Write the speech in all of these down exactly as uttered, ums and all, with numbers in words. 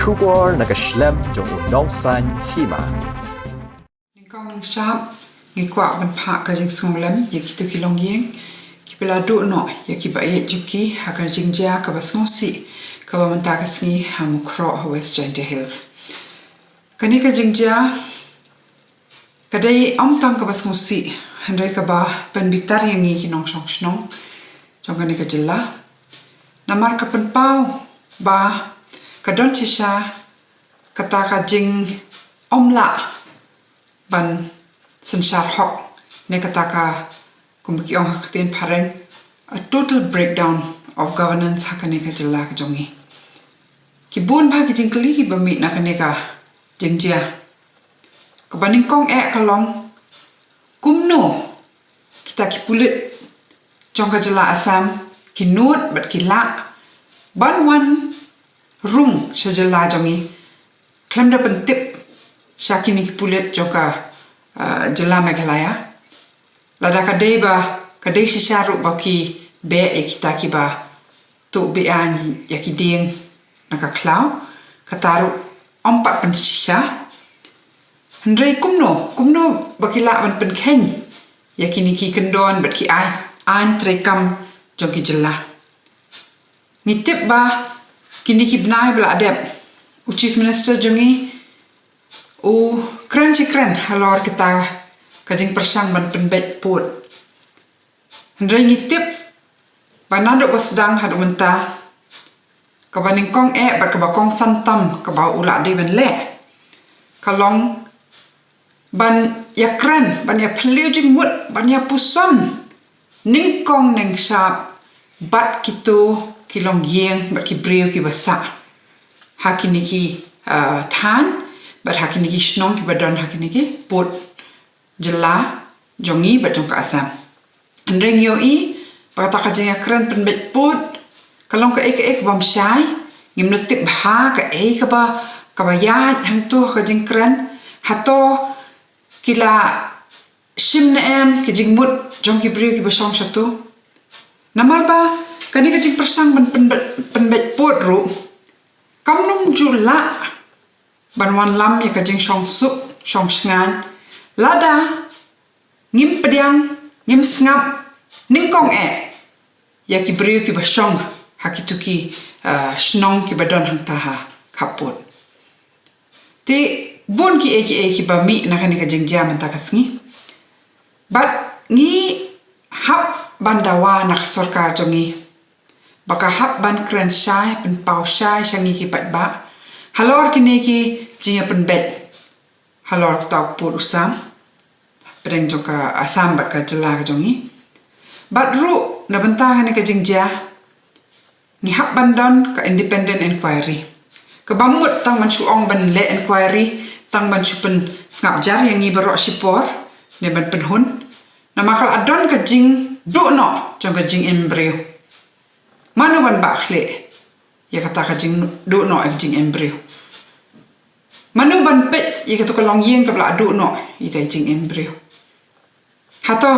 Khubor na ka shlem jong u nongsan hima. Nyngkong nyngshap, ngi kwah ban phah ka jingsngewlem ïa kito ki longïing kiba la duh noh ïa ki baieit jong ki ha ka jingjia kaba sngewsih kaba mynta ka sngi ha Mukroh ha West Jaintia Hills. Kane ka jingjia ka dei ym tang kaba sngewsih, hynrei kaba pynbitar ïa ngi ki nongshong shnong jong kane ka jylla. Namar ka pynpaw ba ka don shisha kata ka jingymlah ban synshar hok, ne kata ka, kumba ki ong ha ka ktien phareng, a total breakdown of governance ha kane ka jylla ka jong ngi. Ki bun bha ki jingkylli kiba mih na kane ka jingjia. Kaba nyngkong eh ka long, kumno kita ki pulit jong ka jylla Assam ki nud bad ki lah ban wan rung sha jylla jong ngi khlem da pyntip sha kine ki pulit jong ka, ah, jylla Meghalaya. Lada ka dei ba ka dei shisha ruh ba ki beh ïa kita kiba tuh beaiñ ïa ki dieng na ka khlaw, kata ruh ym pat pynshisha. Hynrei kumno, kumno ba ki lah ban pynkheiñ ïa kine ki kyndon bad ki aiñ, aiñ treikam jong ki jylla. Ngi tip ba kine ki bnai ba la dep, u Chief Minister jong ngi u kren shi kren halor kata ka jingpyrshang ban pynbeit pud. Hynrei ngi tip ba naduh ba sdang haduh mynta, kaba nyngkong eh bad kaba kongsan tam kaba u la dei ban leh ka long ban ïakren, ban ïaphylliew jingmut, ban ïapuson nyngkong nyngshap bad kito ki longïing bad ki briew kiba sah ha kine ki, ah, thaiñ bad ha kine ki shnong kiba don ha kine ki pud jylla jong ngi bad jong ka Assam. Hynrei ngi ïohi ba kata ka jingïakren pynbeit pud ka long kaei kaei kaba ym shai. Ngim da tip bha kaei kaba, kaba ïaid hangto ha ka jingkren. Hato ki la shim ne em ki jingmut jong ki briew kiba shong shato? Namar ba kane ka jingpyrshang ban pynbeit, pynbeit pud ruh kam nym ju lah ban wanlam ïa ka jingshong suk shong shngaiñ lada ngim pdiang, ngim sngap nyngkong eh ïa ki briew kiba shong ha kito ki, ah, shnong kiba don hangta ha khappud. Te bun kiei kiei kiba mih na kane ka jingjia mynta ka sngi. Bad ngi hap ban dawa na ka sorkar jong ngi ba ka hap ban kren shai, pynpaw shai sha ngi ki paidbah halor kine ki jingïapynbeit halor kata u pud u sam, pdeng jong ka Assam bad ka jylla ka jong ngi. Bad ruh na bynta kane ka jingjia ngi hap ban don ka independent inquiry. Kaba mut tang ban shu ong ban leh inquiry, tang ban shu pynsngap jar ïa ngi baroh shipor ne ban pynhun. Namar ka la don ka jingduh noh jong ka jingim briew. Mano ban bah khlieh ïa kata ka jingduh noh ïa ka jingim briew? Mano ban peit ïa kato ka longïing kaba la duh noh ïa ka jingim briew? Hato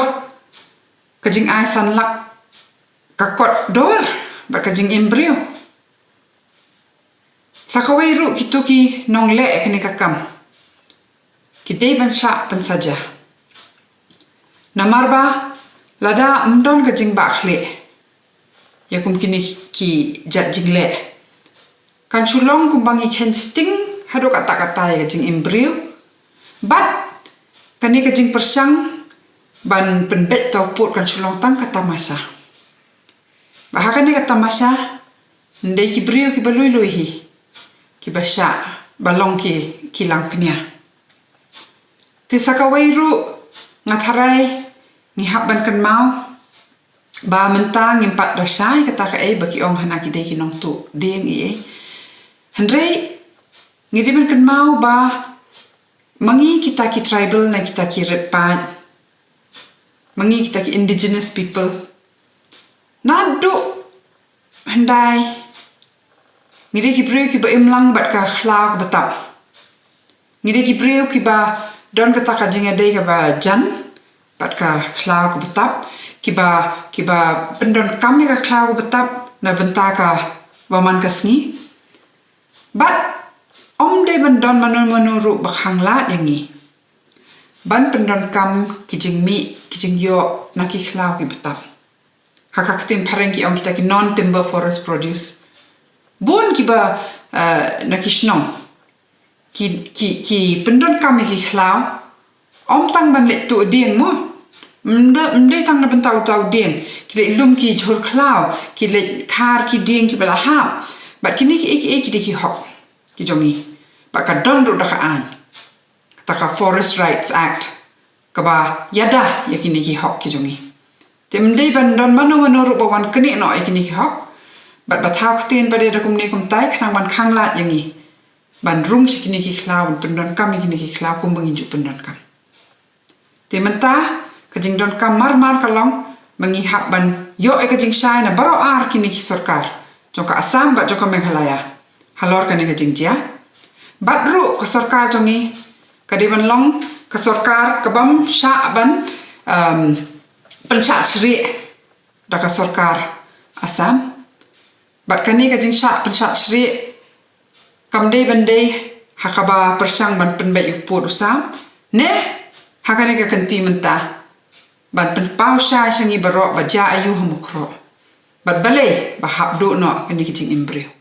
ka jingai san lak ka kot dor bad ka jingim briew? Sa kawei ruh kito ki nongleh kane ka kam ki dei ban shah pynsaja. Namar ba lada ym don ka jingbah khlieh ïa kum kine ki jait jingleh, kan shu long kumba ngi kheiñ sting haduh katta katta ïa ka jingim briew. Bad kane ka jingpyrshang ban pynbeit uta u pud kan shu long tang ka tamasa. Bad ha kane ka tamasa, ym dei ki briew kiba lui lui hi kiba shah, ba long ki, ki langknia. Te sa kawei ruh nga tharai ngi hap ban kynmaw ba mynta ngim pat da shai kata kaei ba ki ong hana ki dei ki nongtuh dieng ei ei. Hynrei ngi dei ban kynmaw ba ma ngi kita ki tribal ne kita ki rit paid, ma ngi kita ki indigenous people, naduh hyndai ngi dei ki briew kiba im lang bad ka khlaw kaba tap. Ngi dei ki briew kiba don kata ka jingïadei kaba jan bad ka khlaw kaba tap, kiba, kiba pyndonkam ïa ka khlaw kaba tap na bynta kaba man ka sngi. Bad Ym dei ban don mano mano ruh ba khanglad ïa ngi ban pyndonkam ki jingmih, ki jingïoh na ki khlaw ki btap. Ha ka ktien phareng ki ong kita ki non-timber forest produce. Bun kiba, eh, na ki shnong ki, ki, ki pyndonkam ïa ki khlaw, ym tang ban leit tuh dieng mo. Ym dei, ym dei tang na bynta u tuh dieng. Ki leit lum ki jhur khlaw, ki leit khar ki dieng kiba la hap. Bad kine ki, ki, ki dei ki hok ki jong ngi. Bad ka don ruh da ka aiñ, kata ka Forest Rights Act, kaba ïada ïa kine ki hok ki jong ngi. Te ym dei ban don mano mano ruh ba wan knieh noh ïa kine ki hok. Bad ba thaw ktien pat de da kumne kumtai khnang ban khanglad ïa ngi ban rung sha kine ki khlaw, ban pyndonkam ïa kine ki khlaw kumba ngin ju pyndonkam. Te mynta ka jingdonkam marmar ka long ba ngi hap ban ïoh ïa ka jingshai na baroh ar kine ki sorkar, jong ka Assam bad jong ka Meghalaya, halor kane ka jingjia. Bad ruh ka sorkar jong ngi ka dei ban long ka sorkar kabym shah ban, um, pynshad shrieh da ka sorkar Assam. Bad kane ka jingshad pynshad shrieh kam dei ban dei ha kaba pyrshang ban pynbeit u pud u sam, ne ha kane ka kynti mynta ban pynpaw shai sha ngi baroh ba jia aïu ha Mukroh. Bad balei ba hap duh noh kane ka jingim briew.